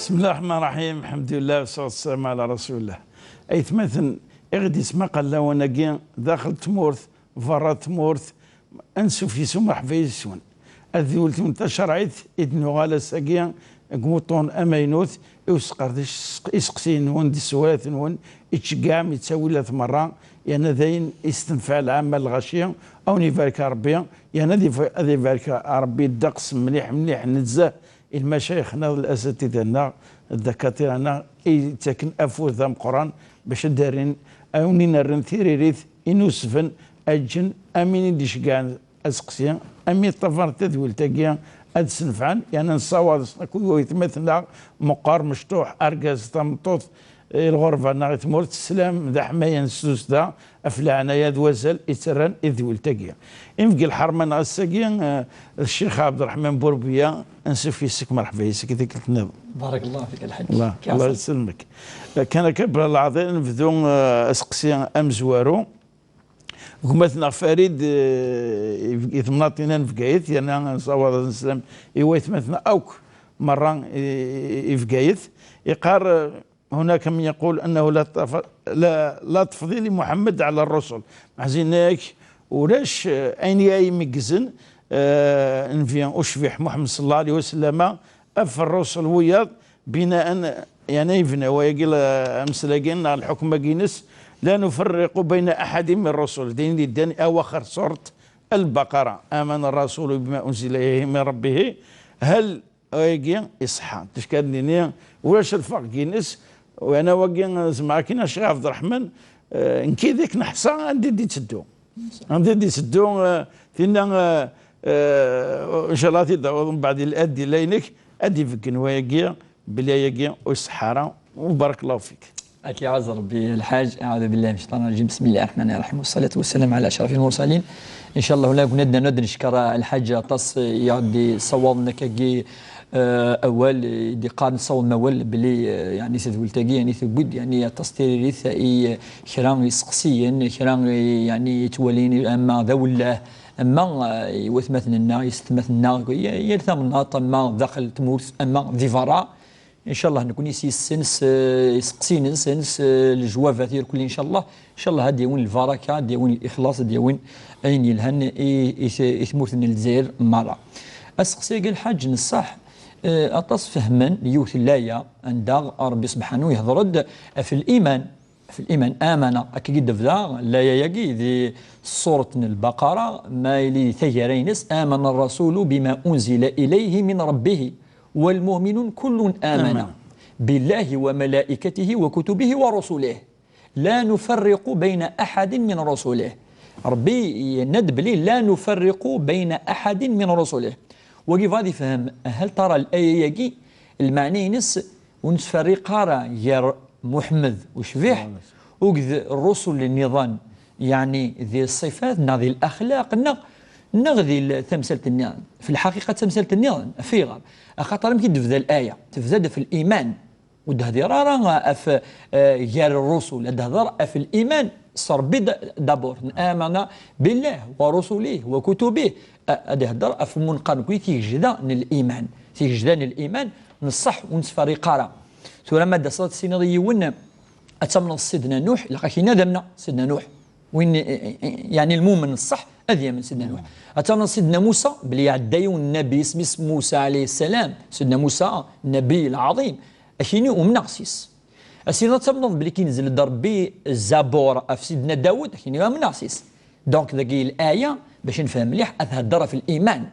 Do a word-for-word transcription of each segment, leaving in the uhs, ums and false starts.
بسم الله الرحمن الرحيم. الحمد لله والصلاة والسلام على رسول الله. Aytmaten i ɣ-d-ismaqal lawan-agi, daxel tmurt, berra tmurt, ansuf yes-wen, merḥba yes-wen. Ad d-iweltun tacerɛit i d-nuɣal ass-agi deg wuṭṭun amaynut i useqdec iseqsiyen-nwen d sswalat-nwen, ittceggiɛem, ittawilat merra, yerna d ayen istenfeɛ lɛamma lɣaci, a wen-ibarek Rebbi, yerna ad ibarek Rebbi ddeqs mliḥ mliḥ nezzeh i lmacayix-nneɣ, d lasatida-nneɣ, d ddakatira-nneɣ i yettaken afud d ameqqran bac ad d-rrin, a wen-in-rren tiririt inusben, aǧǧen am win i d-iceggɛen aseqsi, am win ṭṭafaren tadwilt-agi ad d-snefɛen, yerna nessawaḍ akk i waytmaten-nneɣ, meqqar, mecṭuḥ, argaz, tameṭṭut, i lɣerba neɣ i tmurt, sslam d aḥmayan s tussda ɣef leɛnaya d wazal i tterran i tedwilt-agi. Imeggi lḥerma-nneɣ ass-agi, eh, d Ccix Ɛebderreḥman Burbiya, ansuf yes-k, merḥba yes-k i tikkelt nniḍen. بارك الله فيك الحاج. Allah, Allah يسلمك. Eh, kan akka, bla leɛḍil, nebdu, eh, aseqsi amezwaru. Gma-tneɣ Farid, eh, i, i temnaḍt-inna n Bgayet, yerna nessawaḍ ad nsellem i waytmaten akk merra i, i, i Bgayet. Iqqar, eh, هناك من يقول أنه لا تف-، لا، لا تفضيل لمحمد على الرسل. Meɛna yak ulac, eh, ayen i ay imeggzen, eh, nnbi ucbiḥ Muḥemmed صلى الله عليه وسلم ɣef rrusul wiyaḍ, بناء, yerna yebna wayagi la-, ameslay-agi neɣ lḥukm-agi-ines, لا نفرق بين أحد من الرسل, d ayen yeddan awaxer surat Al-Baqara, آمن الرسول بما أنزل إليه من ربه, hal Ayagi iṣeḥḥa. Ticki ad nini, ulac lferq ines, yerna wagi, zemreɣ ad k-iniɣ, Ccix Ɛebderreḥman, eh, nekk yid-k neḥṣa anda i d-itteddu. Anda i d-itteddu, eh, tinna, eh, eh, ncallah ad t-id-tawiḍ mbeɛd ad d-illa inek, ad d-ibeggen wayagi belli ayagi ur iṣeḥḥa ara. وبارك الله فيك. Ad k-iɛaz Rebbi, a Lḥaǧ. أعوذ بالله من الشيطان الرجيم. بسم الله الرحمن الرحيم. والصلاة والسلام على أشرف المرسلين. إن شاء الله, la guna ad d-neckeṛ, a Lḥaǧ, aṭas i aɣ-d-yessawaḍen akkagi, eh, awal, i d-iqqaren, ssawaḍen awal belli, eh, yeɛni tadwilt-agi, yeɛni, tewwi-d, yeɛni, aṭas tiririt i kra iseqsiyen, kra i, yeɛni, yettwalin ama d awellah, ama, eh, i watmaten-nneɣ, i yessetmaten-nneɣ, yal tamnaḍt, ama daxel tmurt, ama di berra. Ncallah, nekni s yis-sen, s, eh, iseqsiyen-nsen, s, eh, lejwabat irkelli, ncallah, ncallah ad d-yawin lbaraka, ad d-yawin lixlaṣ, ad d-yawin ayen yelhan i, i, i tmurt n Lezzayer merra. Aseqsi-agi, a Lḥaǧ, n ṣṣeḥ, eh, aṭas fehmen yiwet n laya anda Rebbi sebḥanu yehder-d ɣef liman, ɣef liman, amana, akka i d-tebda laya-agi di ṣṣurat n Lbaqara, ma yili di taggara-ines, آمن الرسول بما أنزل إليه من ربه والمؤمنون كل آمن بالله وملائكته وكتبه ورسله لا نفرق بين أحد من رسله. Rebbi yenna-d belli لا نفرق بين أحد من رسله. Wagi bɣa ad ifhem, hal tara laya-agi, lmeɛna-ines ur nettferriq ara gar Muḥemmed ucbiḥ akked rrusul nniḍen, yeɛni di ṣṣifat neɣ di laxlaq neɣ, neɣ di l-, tamsalt-nni. Fi lḥaqiqa d tamsalt nniḍen. Afiɣer? Axaṭer amek i d-tebda laya? Tebda-d ɣef liman. Ur d-tehdir ara ɣef, eh, gar rrusul, ad d-tehder ɣef liman s Rebbi d-, d'abord. آمن بالله ورسله وكتبه. A-, ad ihder ɣef munqer nekni tigejda n liman. Tigejda n liman n ṣṣeḥ ur nettferriq ara. Tura ma d-taseḍ ad tiniḍ i yiwen, ad tamneḍ s Sidna Nuḥ, ilaq-ak-in ad amneɣ Sidna Nuḥ. Win, i, i, i, yeɛni lmumen n ṣṣeḥ ad yamen Sidna Nuḥ. Ad tamneḍ Sidna Musa, belli iɛedda yiwen nnabi, isem-is Musa alayhi ssalam. Sidna Musa, nnabi lɛaḍim. Ad k-yini umneɣ s-is. Ad tiniḍ ad tamneḍ belli kinzel-d Rebbi Zabur ɣef Sidna Dawed, ad k-yini amneɣ s-is. Donc, dagi laya, bac nefhem mliḥ, ad thedder ɣef liman.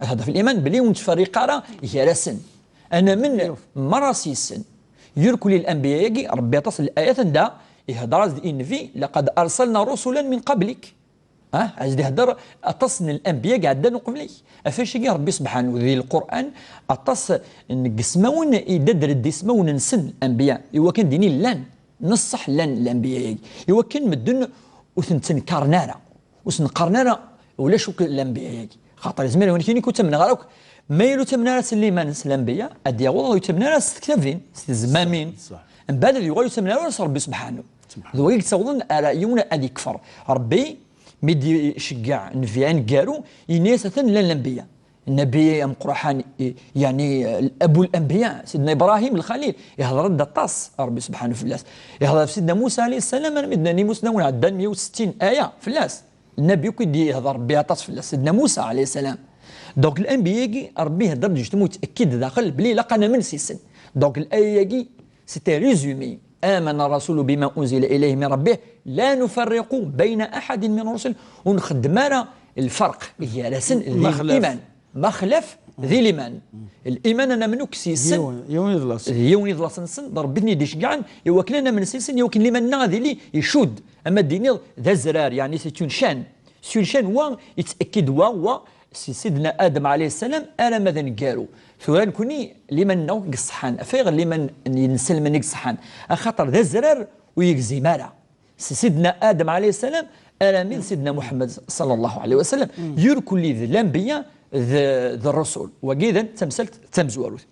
Ad thedder ɣef liman belli ur nettferriq ara gar-asen. Ad namen merra s-yis-sen. Irkelli lanbiya-agi, Rebbi aṭas n layat anda ihedder-as-d i nnbi, لقد أرسلنا رسلا من قبلك. Ah, ad ihedder aṭas n lanbiya i iɛeddan uqbel-ik. Ɣef wacu-agi Rebbi sebḥanu di Lqur'an, aṭas n yismawen i d-addren-d ismawen-nsen, anbiya, i wakken d-ini llan, n ṣṣeḥ llan lanbiya-agi. I wakken medden ur ten-ttenkaren ara, ur sen-qqaren ara ulac akk lanbiya-agi. Xaṭer izmer yiwen ad k-yini ur ttamneɣ ara akk. Ma yella ur ttamen ara s liman s lanbiya, ad yaweḍ ur ttamen ara s tektabin, s tezmamin. Ṣṣeḥ. Mbeɛd ad yuɣal ur ttamen ara s Rebbi sebḥanu. Subḥan. D wagi i yettawḍen ara yiwen ad ikfer. Rebbi, mi d-iceggeɛ nnbi aneggaru, yenna-yas atan llan lanbiya. Nnabi ameqqran, i-, yeɛni, eh, abu l-anbiya, Sidna Ibrahim Lxalil, ihḍer-d aṭas Ṛebbi subḥanahu fell-as. Ihḍer ɣef Sidna Musa ɛalayhi ssalam, armi d-nnan imusnawen ɛeddan meyya u settin aya fell-as. Nnabi akk i d-ihḍer Ṛebbi aṭas fell-as, Sidna Musa ɛalayhi ssalam. Donc, lanbiya-agi, Ṛebbi ihḍer-d justement, yettأكد daxel belli ilaq ad namen s-sen. Donc, l'aya-agi, c'est un résumé. آمن الرسول بما أنزل إليه من ربه لا نفرق بين أحد من الرسل. Ur nxeddem ara lferq gar-asen di liman. Ma xlaf di liman. Liman ad namen akk s-sen. Yiwen, yiwen i d laṣel. D yiwen i d laṣel-nsen, d Ṛebbi i ten-id-iceggɛen, i wakken ad namen s-sen, i wakken liman-nneɣ ad yili icudd. Ama d-tiniḍ d azrar, yeɛni c'est une chaîne. C'est une chaîne, wa yettأكد wa, wa, si Sidna Adem ɛalayhi ssalam alamma d aneggaru. Tura nekni, liman-nneɣ i iṣeḥḥan. Ɣef ayɣer liman n yinselmen i iṣeḥḥan? Axaṭer d azrar ur yegzim ara. Si Sidna Adem ɛalayhi ssalam alammi d Sidna Muḥemmed ṣalla Llahu ɛalayhi wa sallam. Irkelli d lanbiya d, d ṛṛusul. Wagi d tamsalt tamezwarut.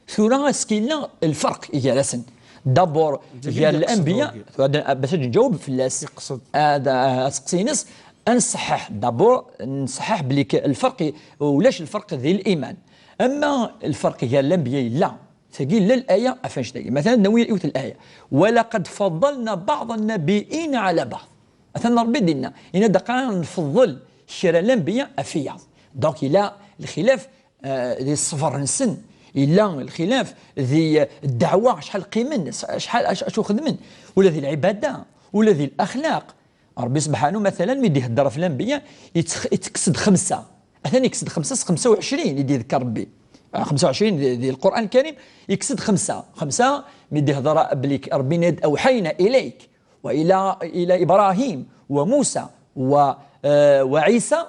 Tura, est-ce qu'il y a lferq gar-asen? D'abord, gar lanbiya, tura, bac ad nǧaweb fell-as, ad, aseqsi-ines, ad nṣeḥḥeḥ. D'abord, nṣeḥḥeḥ belli k-, lferq, ulac lferq di liman. Ama lferq gar lanbiya yella, tagi yella laya ɣef annect-agi. Matalan, nawi yiwet laya. ولقد فضلنا بعض النبيين على بعض. Atan Ṛebbi d-yenna, yenna-d aql-aɣ nfeḍḍel kra n lanbiya ɣef wiyaḍ. Donc, yella lxilaf, eh, di ṣṣber-nsen, yella lxilaf di ddeɛwa, acḥal qqimen, acḥal, acu, acu xedmen, ula di lɛibada, ula di laxlaq. Ṛebbi subḥanahu, matalan, mi d-ihedder ɣef lanbiya, yettx-, yettekkes-d xemsa. Atan yekkes-d xemsa s xemsa u ɛecrin i d-iḍekkeṛ Ṛebbi. Ah, xemsa u ɛecrin di, di Lqur'an Lkarim, yekkes-d xemsa. Xemsa, mi d-ihedder belli Ṛebbi yenna-d: أوحينا إليك وإلى، إلى إبراهيم وموسى و، eh, وعيسى،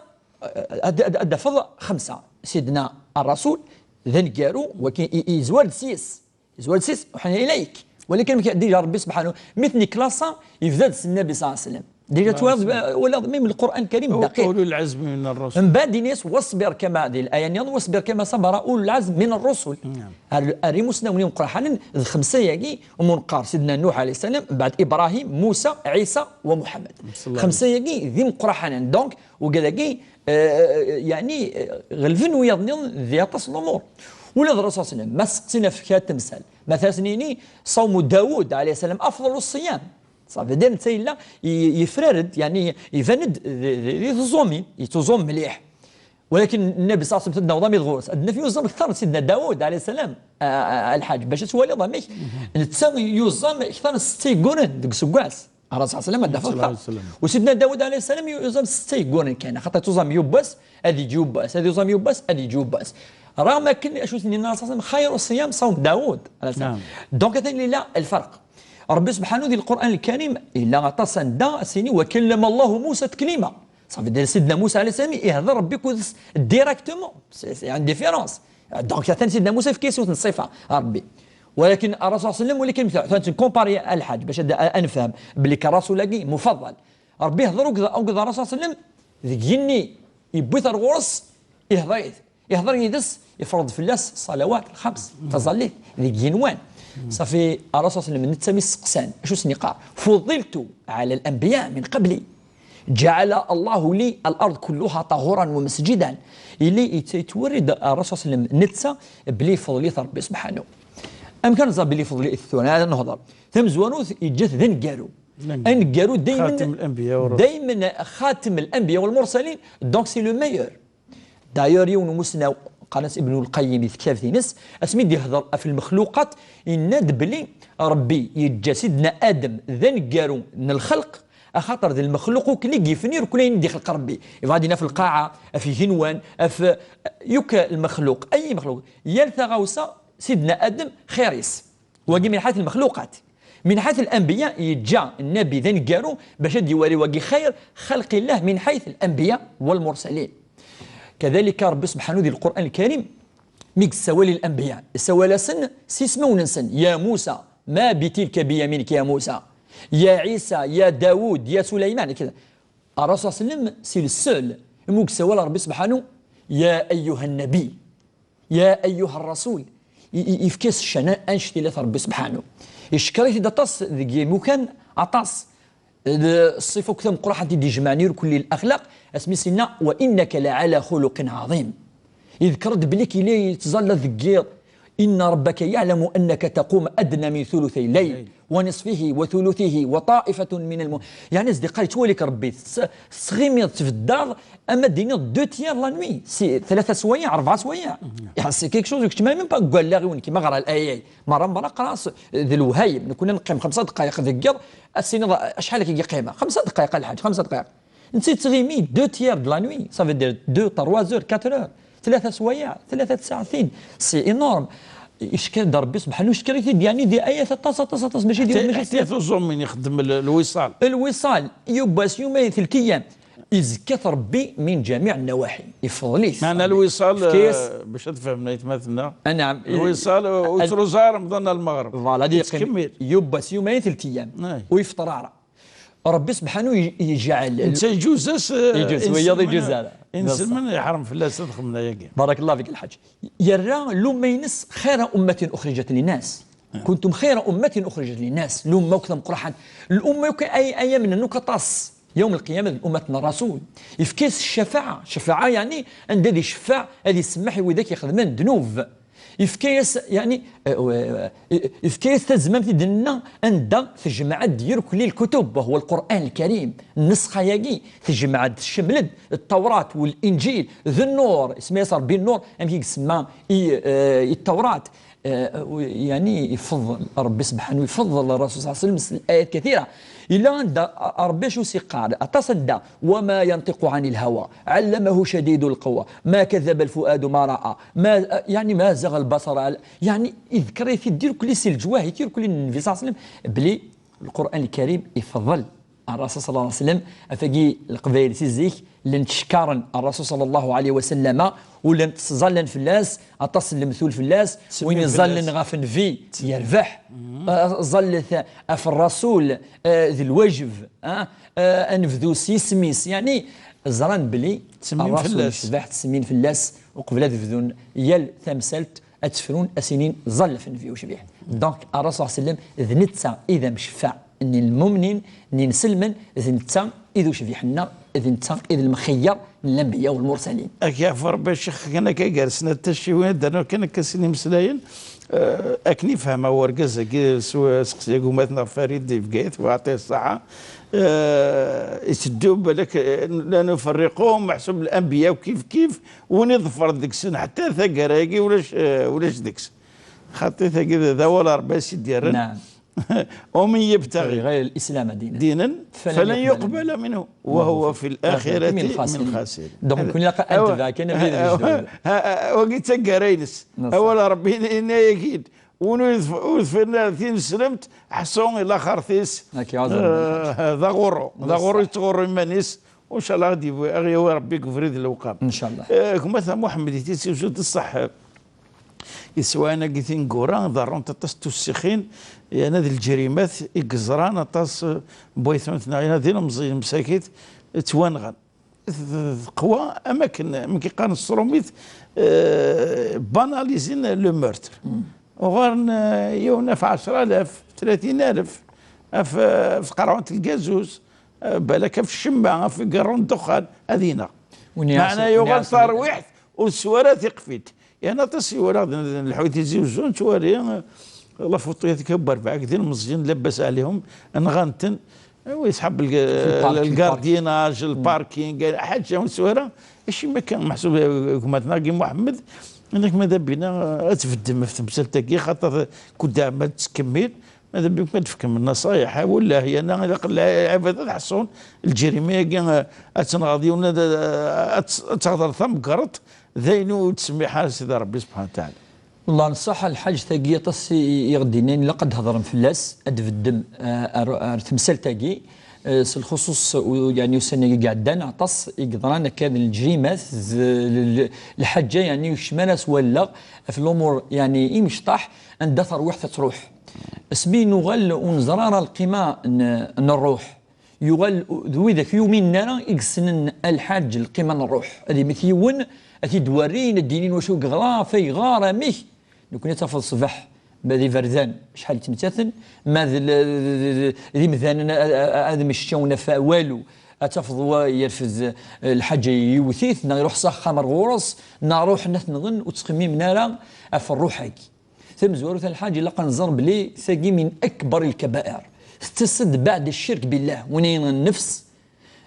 eh, ad, ad, ad d-tafeḍ xemsa. Sidna Ṛṛasul, d aneggaru, wakin i, i, yezwar-d s-yes. Yezwar-d s-yes, أوحينا إليك. Walakin amek, déjà Ṛebbi subḥanahu, mi ten-iklasa, yebda-d s Nnabi ṣalla Llahu ɛalayhi wa sallam. Déjà twalaḍ, walaḍ même Lqur'an Lkarim دقيق. أولو العزم من الرسل. Mbeɛd yenna-yas: واصبر كما، di laya-nniḍen: واصبر كما صبر أولو العزم من الرسل. Ar, ar imusnawen imeqqranen, d xemsa-yagi, umi neqqar Sidna Nuḥ ɛalayhi ssalam, mbeɛd Ibrahim, Musa, Ɛisa, wa Muḥemmed. Xemsa-yagi d imeqqranen. Donc, wigad-agi, eh, yeɛni, eh, ɣelben wiyaḍ-nniḍen di aṭas n lumuṛ. Ula d Ṛṛasul ṣalla Llahu ɛalayhi wa sallam, ma seqsin ɣef kra n temsal, ma as-nini, صوم داود عليه السلام أفضل الصيام. Ça veut dire, netta yella i-, yefrar-d, yeɛni, iban-d di, di, di tiẓumin, yettuẓum mliḥ. Walakin Nnabi ṣalla Llahu ɛalayhi wa sallam, ad naweḍ ɣur-s, ad naf yuẓam akteṛ Sidna Dawud ɛalayhi ssalam, a, a, a Lḥaǧ, bac ad twaliḍ amek netta yuẓam akteṛ n setta yeggurren deg useggas. Ṛṛasul ṣalla Llahu ɛalayhi wa sallam ad d-tafeḍ akteṛ. U Sidna Dawud ɛalayhi ssalam yuẓam setta yeggurren kan, axaṭer yettuẓam yiwwas, ad yeǧǧ yiwwas, ad yuẓam yiwwas, ad yeǧǧ yiwwas. Raɣem akken, acu i s-nnan Ṛṛasul ṣalla Llahu ɛalayhi wa sallam: خير الصيام صوم داود ɛalayhi ssalam. Donc, atan yella lferq. Ṛebbi subḥanahu di Lqur'an Lkarim, yella aṭas anda as-yini: وكلم الله موسى تكليما. Ça veut dire, Sidna Musa ɛalayhi ssalam, ihḍer Ṛebbi akked-s directement. C'est, c'est une différence. Donc, atan Sidna Musa yefka-yas yiwet n ṣṣifa, Ṛebbi. Walakin Ṛṛasul ṣalla Llahu ɛalayhi wa sallam, walakin atan nkompari a Lḥaǧ, bac ad, ad nefhem belli Ṛṛasul-agi mufaḍḍal. Ṛebbi ihḍer akked, akked Ṛṛasul ṣalla Llahu ɛalayhi wa sallam, deg yigenni, yewwi-t ar ɣur-s, ihḍer-it. Ihḍer yid-s, ifreḍ fell-as ṣṣalawat lxems, taẓallit, deg yigenwan. Ṣafi, Ṛṛasul ṣalla Llahu ɛalayhi wa sallam, netta mi s-seqsan, acu s-nniqar: فضلت على الأنبياء من قبلي. جعل الله لي الأرض كلها طهورا ومسجدا. Ili yet-, yettwerri-d Ṛṛasul ṣalla Llahu ɛalayhi wa sallam, netta, belli ifḍel-it Ṛebbi subḥanahu. Amek ara nẓer belli ifḍel-it tura? Ad nehḍer. Tamezwarut, yeǧǧa-t d aneggaru. Aneggaru. Aneggaru daymen, خاتم الأنبياء والرسل. Daymen خاتم الأنبياء والمرسلين, donc c'est le meilleur. D'ailleurs, yiwen umusnaw, qqaren-as Ibn Lqayyim di tektabt-ines, asmi d-ihḍer ɣef lmexluqat, yenna-d belli Ṛebbi yeǧǧa Sidna Adem d aneggaru n lxelq, axaṭer d lmexluq ukli i yifen irkul ayen i d-ixleq Ṛebbi. Yebɣa ad d-yini ɣef lqaɛa, ɣef yigenwan, ɣef, yakk lmexluq, ay mexluq. Yal taɣawsa, Sidna Adem xir-is. Wagi min ḥayt lmexluqat. Min ḥayt lanbiya, yeǧǧa nnabi d aneggaru bac ad d-iwali wagi xayr xalqillah min ḥayt lanbiya walmursalin. Kadalika, Ṛebbi subḥanahu di Lqur'an Lkarim, mi yessawal i lanbiya, yessawal-asen s yismawen-nsen: يا موسى ما بتلك بيمينك يا موسى، يا عيسى، يا داود، يا سليمان, kra. Ṛṛasul ṣalla Llahu ɛalayhi wa sallam, c'est le seul, imi yessawal Ṛebbi subḥanahu: يا أيها النبي. يا أيها الرسول. I, i, yefka-as ccan, annect-ilat Ṛebbi subḥanahu. Yeckeṛ-it-id aṭas deg yimukan, aṭas. D ṣṣifa akk tameqqrant i d-ijemɛen irkul n laxlaq, asmi s-yenna: وإنك لعلى خلق عظيم. Yedker-d belli kili yettẓalla deg yiḍ. Inna rabbaka ya'lamu annaka taqumu adna min thuluthay layl wa nisfahu wa thuluthahu wa ta'ifatun min al-mu'minin. Yeɛni, zeddiqa, yettwali-k Rebbi, tess-, tettɣimiḍ, tbeddaḍ, ama d-iniḍ deux tiers la nuit, si tlata swayeɛ, rebɛa swayeɛ. Yeɛni, c'est quelque chose que tu m'as même pas, qal la ɣiwen kima ɣer l'ayat. Merra, merra, qra-as d lwehayem. Nekni neqqim xemsa dqayeq deg yiḍ, ad s-tiniḍ acḥal akka i qqimeɣ? Xemsa dqayeq, a lḥaǧ, xemsa dqayeq. Netta yettɣimi deux tiers de la nuit, ça veut dire deux, trois heures, quatre heures. Tlata swayeɛ, tlata tsaɛtin. C'est énorme. Icekkeṛ-d Rebbi subḥanahu, icekkeṛ-it-id, yeɛni, di ayat aṭas, aṭas, aṭas, mačči di, mačči di tuẓumin ixeddem l-, lwiṣal. Lwiṣal, yiwwas yumay, telt ayyam. Izekka-t Rebbi min jamiɛ nnawaḥi. Ifḍel-it. Meɛna lwiṣal, eh, bac ad tfehmem aytmaten-nneɣ. Anɛam. Lwiṣal, eh, ur yettruẓ ara Remḍan ar lmeɣreb. Voilà, ad yeqqim. Yettkemmil. Yiwwas yumay, telt ayyam. Ay. Ur yefṭer ara. Ṛebbi subḥanahu i-, ijeɛɛel. Netta iǧuz-as, eh, iǧuz, wiyaḍ iǧuz ara. Inselmen iḥrem fell-as ad xedmen ayagi. Barakallahu fik, a lḥaǧ. Yerra lumma-ines xayra ummatin uxrijat linnas. Kuntum xayra ummatin uxrijat linnas. Lumma akk tameqqrant. Lumma akk ay, ay amnen akk aṭas. Yawm lqiyama d ummat n Rasul. Yefka-yas ccafaɛa. Ccafaɛa, yeɛni, anda ad iceffeɛ, ad isemmeḥ i widak ixedmen ddnub. Yefka-yas, yeɛni, eh, eh, yefka-yas tazmamt i d-nenna anda tejmeɛ-d irkelli lkutub, wa huwa Lqur'an Lkarim. Nnusxa-yagi tejmeɛ-d, tecmel-d Ṭṭawrat, Linǧil, d Nnur, isemma-yas Ṛebbi Nnur, amek i isemma i, eh, i Ṭṭawrat. Eh, yeɛni, ifeḍḍel Ṛebbi subḥanahu, ifeḍḍel Ṛṛasul ṣalla Llahu ɛalayhi wa sallam s ayat kathira. Yella anda Ṛebbi acu s-iqqar, aṭas anda, وما ينطق عن الهوى، علمه شديد القوى، ما كذب الفؤاد ما رأى، ما، يعني، ما زاغ البصر، يعني، يذكر يتي يدير كل سي الجواهي، يدير كل النبي صلى الله عليه وسلم، بلي القرآن الكريم يفضل الرسول صلى الله عليه وسلم. أفاقي القبائل سي زيك لن تشكرن الرسول صلى الله عليه وسلم، ولن تزلن في الناس، أتصل المثول في الناس، وين يزلن غاف النبي يربح. آه، زلت في الرسول، آه، ذي الواجب، آه، آه، أنفذو سيسميس، يعني، زران بلي الرسول يشبح تسمين في الناس، وقبل ذبذون يل ثمسلت أتفرون أسنين زل في النبي وشبيح. دونك، الرسول صلى الله عليه وسلم ذنتسا إذا مشفع. N lmumnin, n inselmen, d netta i d ucbiḥ-nneɣ, d netta i d lemxeyyer n lanbiya u lmursalin. Ad k-yeɛfu Rebbi a Ccix, kan akka gar snat tacciwin, ad d-rnuɣ kan akka sin imeslayen, eh, akken i fehmeɣ urgaz-agi s, seqsi-agi umat neɣ Farid di Bgayet, wa ɛṭi ṣṣaḥa, eh, iteddu balak, eh, la nuferriqu, meḥsub lanbiya kif kif, win iḍefren deg-sen ḥetta taggara-agi ulac, eh, ulac deg-s. Xaṭi tagi d, d awal Rebbi a s-id-yerren. Naɛam. ومن يبتغي غير الإسلام دينا دينا فلن يقبل منه وهو في الآخرة من الخاسرين. Donc, nekni ilaq ad nedbeɛ kan abrid n lejdud. Wagi d taggara-ines. Awal Rebbi yenna-yagi-d, win ur yef-, ur yeffiren ara tineslemt, ḥṣu i laxert-is, eh, d aɣurru. D aɣurru yettɣurru iman-is. Ncallah ad d-yawi, ad ɣ-yawi Rebbi deg ubrid n lewqam. Ncallah. Eh, gma-tneɣ Muḥemmed i Tizi Uzzu, d ṣṣeḥ, eh, iswayen-agi tineggura, ḍerrunt aṭas n tussixin, yerna d leǧrimat i yeẓran aṭas, eh, n waytmaten-nneɣ, yerna d ilemẓiyen msakit, ttwanɣan. T-, t-, teqwa, am akken, am akken qqaren s trumit, eh, banalisin le meurtre. Uɣaren, eh, yiwen af ɛecra alaf, tlatin alaf, af, eh, af tqerɛunt n lgazuz, eh, balak af ccemma, af igerru n ddexxan, ad ineɣ. Meɛna yuɣal tarwiḥt, ur teswa ara tiqfilt. Yerna aṭas i walaɣ d, d lḥut Tizi Uzzu, nettwali, eh, la photo akka n werbaɛ, d ilmeẓyen, labas ɛlihum, nɣan-ten, eh, wa yesḥab le gardiennage, le parking, ḥaǧa ur neswa ara. Acimi akka, meḥsub, eh, gma-tneɣ-agi Muḥemmed, yenna-k ma d abina, eh, ad tbeddem ɣef temsalt-agi, xaṭer kul ɛam ad tettkemmil. Mada bik ma d-tefkem nnaṣayeḥ, a wallah, yerna ilaq lɛibad ad ḥṣun lǧerima-agi, eh, ad tenɣeḍ yiwen, ad, ad, ad teɣdeḍ tamgerḍt, d ayen ur ttsemmiḥ ara Sidi Rebbi subḥanahu wa taɛala. Wellah, nṣaḥ lḥaǧ tagi aṭas i, i, i ɣ-d-innan, ilaq ad d-hedṛem fell-as, ad d-beddem, eh, ar, ar temsalt-agi, eh, s lxuṣuṣ, u-, yeɛni ussan-agi i iɛeddan, aṭas i yeḍran akka d lǧrimat, d l-, l-, lḥaǧa, yeɛni, ur yekcim ara s wallaɣ, ɣef lumuṛ, yeɛni, imecṭaḥ, anda tarwiḥt ad truḥ. Asmi nuɣal ur neẓri ara lqima n, n ṛṛuḥ, yuɣal d widak yuminen ara i yessnen a lḥaǧ lqima n ṛṛuḥ. Ad immet yiwen, ad t-id-werrin, ad d-inin wacu i yeḍra, ɣef ayɣer, amek. Nekni ad tafeḍ ṣṣbeḥ, ma d iberdan, acḥal ttmettaten, ma d l-, d, d, d, d imdanen a-, a-, a-, ad mecčawen ɣef walu, Ad tafeḍ wa yerfed, eh, lḥaǧa yewwet-it, neɣ iruḥ s axxam ar ɣur-s, neɣ ruḥen ad t-nɣen, ur ttxemmimen ara ɣef ṛṛuḥ-agi. Tamezwarut a lḥaǧ, ilaq ad nẓer belli tagi min akbar lkabair. Tettas-d beɛd ccirk billah, win yenɣen nnefs,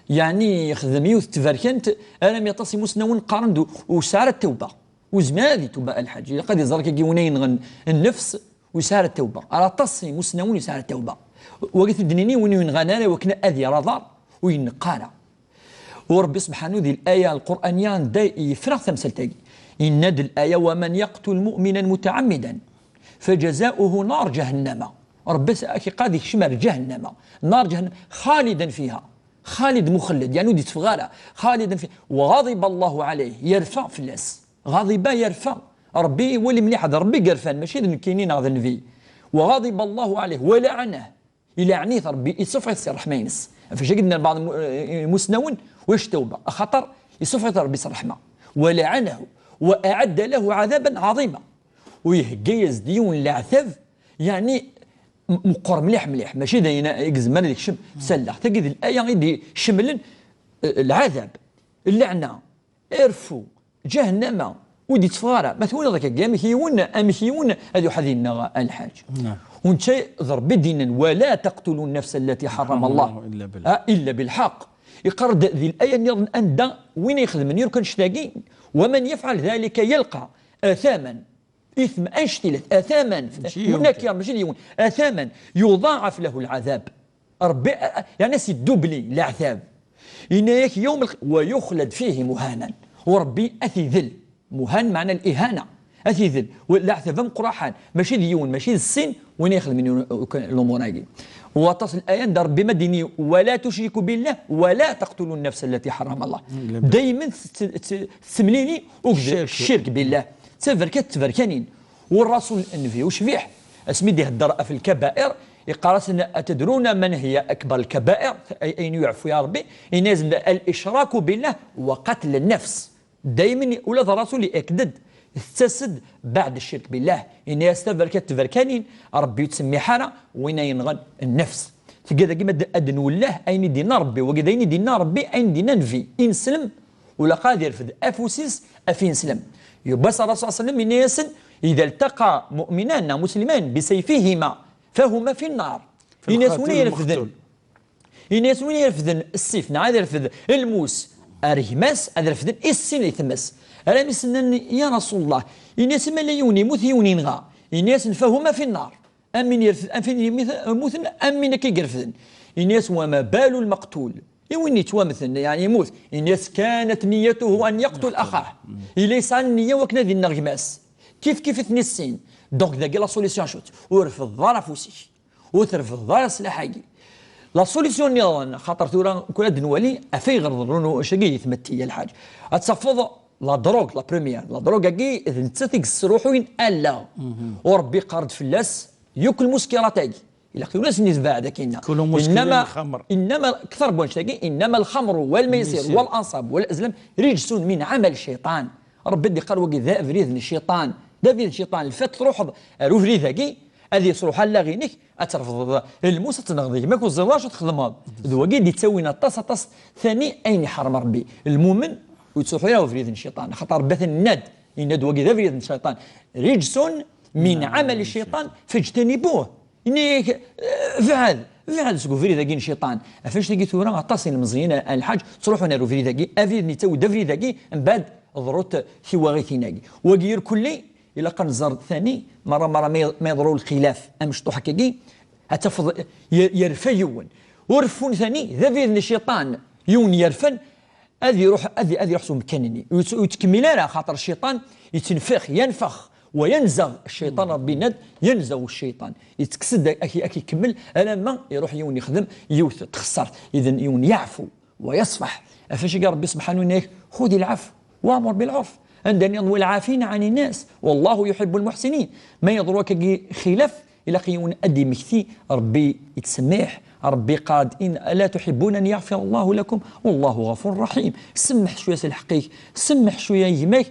yeɛni yexdem yiwet n tberkant, armi aṭas imusnawen qqaren-d ur yesɛi ara tawba. Ur yezmir ara ad yettuba a lḥaǧ. Ilaq ad iẓer akkagi win yenɣen nnefs, ur yesɛi ara tawba. Ar aṭas imusnawen ur yesɛi ara tawba. Wagi t-id-nini win ur yenɣan ara iwakken ad yerr aḍar ur yenneqq ara. U Ṛebbi subḥanu di laya lqur'aniya anda yefreɣ tamsalt-agi. Yenna-d laya: ومن يقتل مؤمنا متعمدا فجزاؤه نار جهنم. Ṛebbi ak-iqqar ad ikcem ar ǧahennama. نار جهنم خالدا فيها. خالد مخلد، yeɛni ur d-itteffeɣ ara. خالدا فيها وغضب الله عليه، yerfa fell-as. غضب، yerfa. Ṛebbi, wali mliḥ, d Ṛebbi i yerfan, mačči d nekkini neɣ d nnbi. وغضب الله عليه ولعنه. Ilaɛen-it Ṛebbi, isuffeɣ-it si ṛṛeḥma-ines. Ɣef wacu i d-nnan lbaɛḍ n imusnawen, ulac tawba, axaṭer isuffeɣ-it Ṛebbi si ṛṛeḥma. ولعنه وأعد له عذابا عظيما. U ihegga-yas-d yiwen n leɛtab, yeɛni m-, meqqer mliḥ mliḥ, mačči d ayen i yezmer ad ikcem s allaɣ. Tagi d laya i d-icemmlen, eh, lɛadab, lleɛna, ireffu, ǧahennama, ur d-itteffeɣ ara. Ma twalaḍ akka, amek yiwen, amek yiwen ad iruḥ ad yenneɣ a lḥaǧ. Naam. U netta d Ṛebbi i d-yennan: ولا تقتلوا النفس التي حرم الله إلا بالحق. Ah, إلا بالحق. Iqqar-d di laya nniḍen anda win ixedmen yakk annect-agi: ومن يفعل ذلك يلقى أثاما. Ithem annect-ilat, أثاما. Mačči yiwen. Munakir, mačči d yiwen. أثاما يضاعف له العذاب. Ṛebbi, a, a, yeɛni ad s-iddubli leɛtab. Yenna-yak يوم الق-، ويخلد فيه مهانا. U Ṛebbi ad t-idel. Muhan meɛna lihana. Ad t-idel. U leɛtab ameqqran. Mačči d yiwen, mačči d sin, win ixedmen u-, u-, lumuṛ-agi. U aṭas n laya anda Ṛebbi ma d-yenna: ولا تشركوا بالله ولا تقتلوا النفس التي حرم الله. Daymen tt-, tt-, tettemlili akked ccirk. Ccirk billah. D taberkat n tberkanin. U Ṛṛasul Nnbi ucbiḥ, asmi d-ihedder ɣef lkabair, iqqar-asen: أتدرون من هي أكبر الكبائر؟ Ay-, ayen ur yeɛfu ara Ṛebbi, yenna-yasen: الإشراك بالله وقتل النفس. Daymen ula d Ṛṛasul i-, iaked-d, tettas-d beɛd ccirk billah. Yenna-yas taberkat n tberkanin, Ṛebbi ur yettsemmiḥ ara win yenɣen nnefs. Tga dagi ma d-, ad nwellah ayen i d-yenna Ṛebbi, wagi d ayen i d-yenna Ṛebbi, ayen i d-yenna Nnbi. Ineslem, ula ad irfed afus-is ɣef ineslem. Yewwa-as Ṛṛasul صلى الله عليه وسلم, yenna-yasen: إذا التقى مؤمنان أو مسلمان بسيفيهما فهما في النار. Yenna-yas win irefden, yenna-yas win irefden ssif, neɣ ad irfed lmus ar gma-s, ad refden i sin i tmes. Armi s-nnan: يا رسول الله, yenna-yas: ma yella yiwen yemmut, yiwen yenɣa. Yenna-yasen: فهما في النار. Am win yerfed, am win yemmut-, yemmuten, am win akka i irefden. Yenna-yas: وما بال المقتول؟ I win yettwamten, yeɛni yemmut, yenna-yas: كانت نيته أن يقتل أخاه. Yella yesɛa nniya wakken ad yenɣ gma-s. Kif kif i ten-issin. Donc dagi la solution acu-tt? Ur refdeḍ ara afus-ik. Ur trefdeḍ ara sslaḥ-agi. La solution nniḍen, xaṭer tura kul ad nwali afay ɣer ḍerrun ucagi i tmetti, a lḥaǧ. Ad tafeḍ la drogue, la première. La drogue-agi d nettat i yesruḥuyen allaɣ. U Ṛebbi iqqar-d fell-as yakk lmuskirat-agi. Ilaq tura ad sen-nitbeɛ dakinna. كلوا مسكرين إنما, خمر. إنما, kter n wannect-agi, إنما الخمر والميسر والأنصاب والأزلام رجس من عمل الشيطان. Ṛebbi d-iqqar wagi d abrid n cciṭan. D abrid n cciṭan. Lfat truḥeḍ ar ubrid-agi, ad yesruḥ allaɣ-inek, ad terfdeḍ lmus, ad tenɣeḍ gma-k, ur teẓriḍ acu txedmeḍ. D wagi i d-ittawin aṭas, aṭas tani ayen iḥrem Ṛebbi. Lmumen ur yettruḥu ara ubrid n cciṭan. Axaṭer Ṛebbi atan yenna-d, yenna-d wagi d abrid n cciṭan. رجس من عمل الشيطان فاجتنبوه. Ini-ak, eh, bɛed, bɛed seg ubrid-agi n cciṭan. Ɣef annect-agi tura aṭas n ilemẓiyen a, a lḥaǧ, ttruḥun ar ubrid-agi, abrid-nni yettawi-d abrid-agi, mbeɛd ḍerrut tiwaɣitin-agi. Wagi irkelli, ilaq ad nẓer tani, merra, merra ma, ma yeḍru lxilaf amecṭuḥ akkagi, ad tafeḍ yer-, yerfa yiwen. Ur reffun tani, d abrid n cciṭan, yiwen yerfan, ad iruḥ, ad, ad iruḥ s umkan-nni. Ur yett-, ur yettkemmil ara, xaṭer cciṭan yettenfix, yenfex, wa yenzeɣ cciṭan, Ṛebbi yenna-d, yenzeɣ cciṭan. Yettekkes-d ak-, ak-, ak-ikemmel, alamma iruḥ yiwen yexdem yiwet n txessart, idan yiwen yeɛfu, wa yeṣfaḥ. Ɣef wacu-agi Ṛebbi subḥanu yenna-ak: خذ العفو وأمر بالعرف. Anda nniḍen: والعافين عن الناس والله يحب المحسنين. Ma yeḍru akkagi xilaf, ilaq yiwen ad d-imekti, Ṛebbi yettsemmiḥ, Ṛebbi yeqqar-d: إن، ألا تحبون أن يغفر الله لكم والله غفور رحيم. Semmeḥ cwiya s lḥeqq-ik, semmeḥ cwiya i gma-k,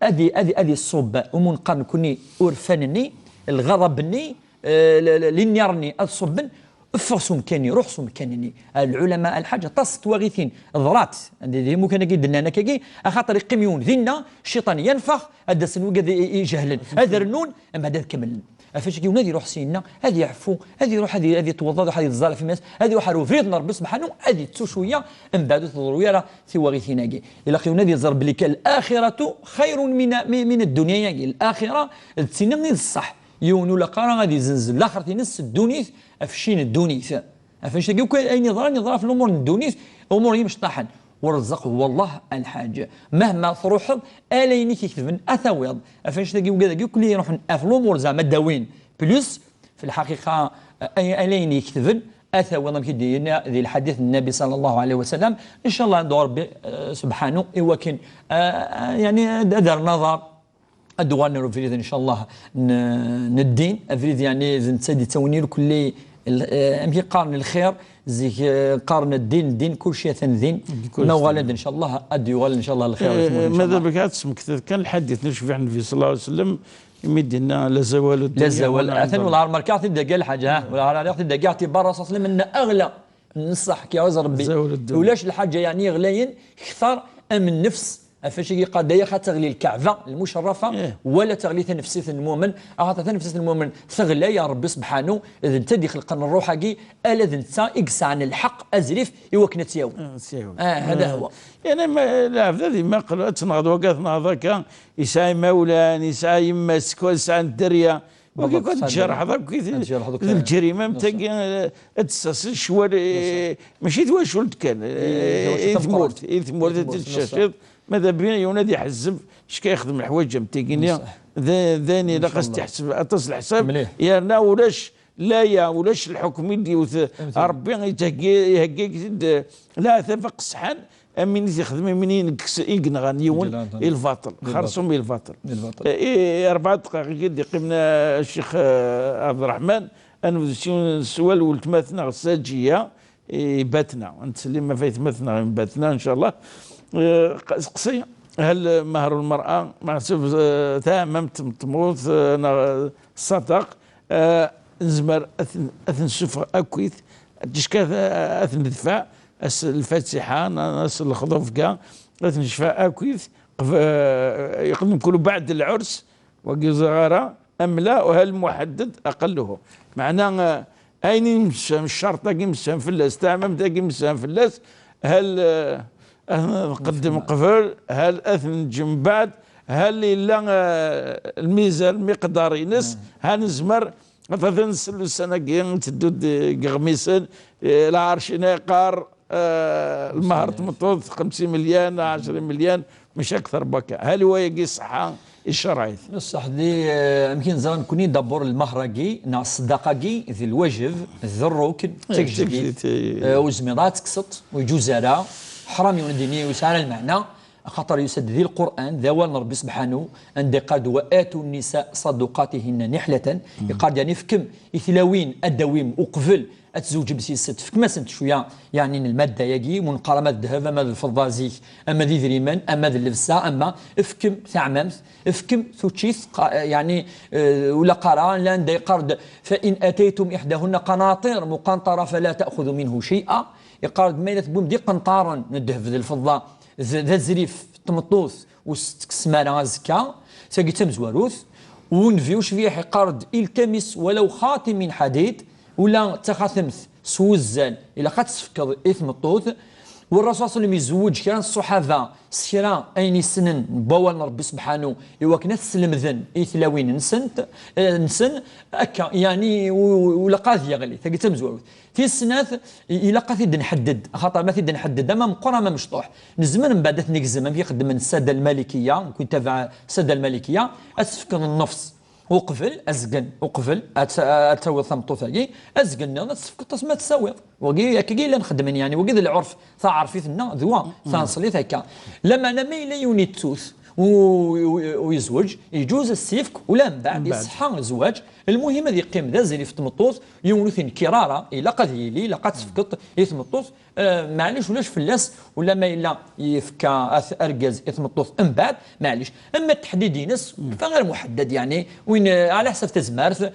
ad i-, ad i-, ad iṣubb, umu neqqar nekkni urfan-nni, lɣaḍab-nni, eh, l-, l-, linniṛ-nni ad ṣubben, Ffeɣ s umkan-nni, ruḥ s umkan-nni. Lɛulama, lḥaǧa, aṭas n twaɣitin ḍrat. Di, di mukan-agi d-nnan akkagi, axaṭer iqqim yiwen dinna, cciṭan yenfex, ad d-asen wigad i, i, ijehlen. Ad rnun, mbeɛd ad kemmlen. Ɣef wacagi, yiwen ad iruḥ syenna, ad yeɛfu, ad iruḥ ad i-, ad itweḍḍa, ad iẓẓal ɣef iman-is, ad iruḥ ar ubrid n Ṛebbi subḥanu, ad ittu cwiya, mbeɛd ur teḍru ara tiwaɣitin-agi. Ilaq yiwen ad iẓer belli kan الآخرة خير من, من, من الدنيا-agi. Laxira d tin i d ṣṣeḥ. Yiwen ur ilaq ara ad izenz laxert-ines s ddunit ɣef cci n ddunit. Ɣef annect-agi akk ayen yeḍran, yeḍra ɣef lumuṛ n ddunit, umuṛ yimecṭaḥen. ورزقه الله الحاج. Mahma truḥeḍ, ala ayen i k-iketben ad tawiḍ. Ɣef annect-agi, wigad-agi akk i iruḥen ɣef lumuṛ zeɛma ad d-awin. Plus, fi lḥaqiqa, ay-, ala ayen iketben ad tawiḍ, amek i d-yenna di lḥadit n Nnabi صلى الله عليه وسلم. Ncallah ad Ṛebbi, eh, subḥanu, i wakken, eh, eh, yeɛni ad, ad rren aḍar. Ad d-uɣalen ar ubrid, ncallah, n, n ddin. Abrid, yeɛni, d netta i d-ittawin irkelli, l-, eh, amek i qqaren, lxir, zik, eh, qqaren ddin, ddin, kulci atan din. Kulci ma uɣalen-d, ncallah, ad d-yuɣal, ncallah, lxir. Eh, ncallah. Mada bek ad tesmektiḍ kan lḥadit n ucbiḥ Nnbi صلى الله عليه وسلم, imi d-yenna: لا زوال الدنيا, la zawal, atan, wala ɛerḍ. Wala ɛerḍ, ma rkiɣ-t-id dagi lḥaǧa, ha? Wala ɛerḍ, rkiɣ-t-id dagi, ɛtibar Rasul صلى الله عليه وسلم, inna أغلى النصح, كي يعوز ربي. زوال الدنيا. Ulac lḥaǧa, yeɛni, ɣlayen kter am nnefs. Ɣef wacagi yeqqar-d: aya, ad teɣli Lkaɛba lmucerrafa, eh, wala teɣli tanefsit n lmumen. Axaṭer tanefsit n lmumen teɣla, ya Ṛebbi subḥanu, d netta i d-ixelqen ṛṛuḥ-agi, ala d netta i yesɛan lḥeqq azrif i wakken ad tt-yawi. Ah, ad tt-yawi. Ah, hada huwa. Yeɛni, ma, lɛebd ad imaqel, ad tenɣeḍ wagi, ad tenɣeḍ akka, yesɛa imawlan, yesɛa yemma-s, yesɛa dderya. Wagi, ad tjerḥeḍ akk i d lǧerima am tagi, eh, ad d-tessers ccwal, eh, mačči d twacult kan, eh, i tmurt, i tmurt ad tt-id-tcerciḍ. Ma d abrid yiwen ad iḥezzeb, cka yexdem leḥwayeǧ am tigi-nni, d, d ayen ilaq ad s-t-iḥseb aṭas leḥsab, yerna ulac laya, ulac lḥukm i d-yewwet Ṛebbi, yettheggi, iheggi-ak-id, eh, leɛtab aqesḥan, am win i t-ixdem, am win i inekkes, i yenɣan yiwen i lbaṭel, xerṣum i lbaṭel. Eh, eh, rebɛa dqayeq i d-iqqimen, eh, Ccix, eh, Ɛebderreḥman, ad nebdu s yiwen n sswal n weltma-tneɣ Saǧiya, i Batna. Ad nttsellim ɣef aytmaten-nneɣ n Batna, ncallah. Eh, q-, seqsi, hal mahru lmer'a, meḥsub, eh, taɛmamt n tmurt, eh, neɣ ṣṣadaq, eh, nezmer ad ten-, ad ten-nessufeɣ akkit, ticka ad, ad ten-nedfeɛ, ass n lfatiḥa, neɣ ass n lexḍubga, ad ten-necfa akkit, qb-, eh, yeqdem kul baɛd lɛurs, wagi ur ẓriɣ ara, am la, u hal muḥadded aqalluhu. Meɛna, eh, ayen i nessefhem, ccerṭ-agi nessefhem fell-as, taɛmamt-agi nessefhem fell-as, hal, eh, ad nqeddem qbel, hal ad t-neǧǧ mbeɛd, hal yella, eh, lmizan, lmiqdar-ines, hal nezmer ad, ad nsell ussan-agi, nteddu-d deg iɣmisen, eh, lɛerc-ina yeqqar, eh, lmehr n tmeṭṭut xemsin melyun, ɛecrin melyun, mačči akter n wakka. Hal wayagi ṣṣeḥḥa i ccreɛ-it? Ṣṣeḥ di, eh, amek i neẓra nekkni, d'abord lmehr-agi neɣ ṣṣeddaqa-agi d lwajeb, d rrukn, d tagejdit. Eh, ur tezmireḍ ad tekkseḍ, ur yeǧuz ara, ḥram yiwen ad d-yini ur yesɛi ara lmeɛna, axaṭer yusa-d di Lqur'an, d awal n Ṛebbi subḥanu, anda yeqqar-d: وآتوا النساء صدقاتهن نحلة. Yeqqar-d, yeɛni, fkem i tlawin ad d-tawim uqbel ad tzewǧem s yis-sent, fkem-asent cwiya, yeɛni, n lmadda-agi, ur neqqar ama d ddheb, ama d lfeḍḍa zik, ama d idrimen, ama d llebsa, ama fkem taɛmamt, fkem tuččit, qa-, yeɛni, eh, ula qqareɣ, llan da yeqqar-d: فإن آتيتم إحداهن قناطير مقنطرة فلا تأخذوا منه شيئا. Yeqqar-d, ma yella tewwim-d iqenṭaren n ddheb d lfeḍḍa, d, d azrif n tmeṭṭut, ur s-tettekkes ara azekka, tagi d tamezwarut. U nnbi ucbiḥ yeqqar-d: التمس ولو خاتم من حديد, ula d taxatemt s wuzzal ilaq ad tt-tefkeḍ i tmeṭṭut. U Ṛṛasul ṣalla Llahu ɛalayhi wa sallam izewweǧ kra n ṣṣuḥaba s kra ayen yessnen n wawal n Ṛebbi subḥanu, i wakken ad t-slemden i tlawin-nsent, eh, nsen, akka, yeɛni, u-, u-, ulaq ad yeɣli, tagi d tamezwarut. Tis snat, i-, ilaq ad t-id-nḥedded, axaṭer ma t-id-nḥedded, ama meqqer ama mecṭuḥ, nezmer mbeɛd ad t-negzem, amek i xeddmen ssada lmalikiya, nekkni ntabaɛ ssada lmalikiya, ad s-tefkeḍ nnefs uqbel, azgen uqbel, ad t-, ad tawiḍ tameṭṭut-agi, azgen nniḍen ad s-tefkeḍ tasma ad tsawiḍ. Wagi, akkagi i llan xeddmen, yeɛni, wagi d lɛurf, taɛerfit-nneɣ, d wa, taneṣlit akka. Lameɛna ma yella yiwen ittut, u, u, u yezweǧ, iǧuz as-yefk ula mbeɛd, mbeɛd, iṣeḥḥa zzwaǧ. Lmuhim ad yeqqim d azrif n tmeṭṭut, yiwen ur t-inkir ara, ilaq ad yili, ilaq ad tefkeḍ i tmeṭṭut, eh, maɛlic ulac fell-as, ula ma yella yefka at-, argaz i tmeṭṭut mbeɛd, maɛlic. Ama teḥdid-ines, fa ɣer muḥeddad, yeɛni, win, eh, ɛla ḥsab tazmert, eh,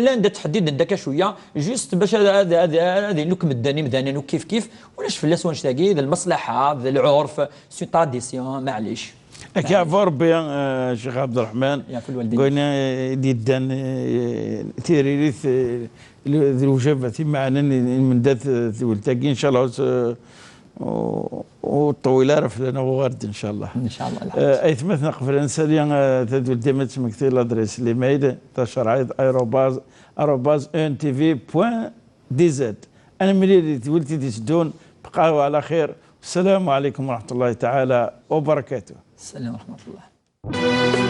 llan da ttḥeddiden da akka cwiya, juste bac ad, ad, ad, ad iluk medden imdanen u kif kif, ulac fell-as wanect-agi, d lmaslaḥa, d lɛurf, c'est une tradition, maɛlic. Akka, maɛlic. Ɣef Rebbi, eh, Ccix Ɛebderreḥman, yeɛfu lwaldin. Deg wayen, eh, i d-yeddan, eh, tiririt, eh, l-, d lewjabat imeɛnen i, i lmendad, eh, tewlelt-agi, ncallah, ur s-, ur, ur ṭṭewwil ara fell-aneɣ uɣer-d, ncallah. Ncallah, lḥaǧ. Eh, aytmaten, qbel ad nsali, eh, tadwilt-im, ad tmekti l'adresse, l'email, tacerɛit arobase, arobase E N T V point D Z. Ad nemlil di tedwilt i d-iteddun, bqaw ɛla xir. Ssalamu ɛalaykum wa raḥmatullahi taɛala wa barakatuh. Sslam wa raḥmatullah.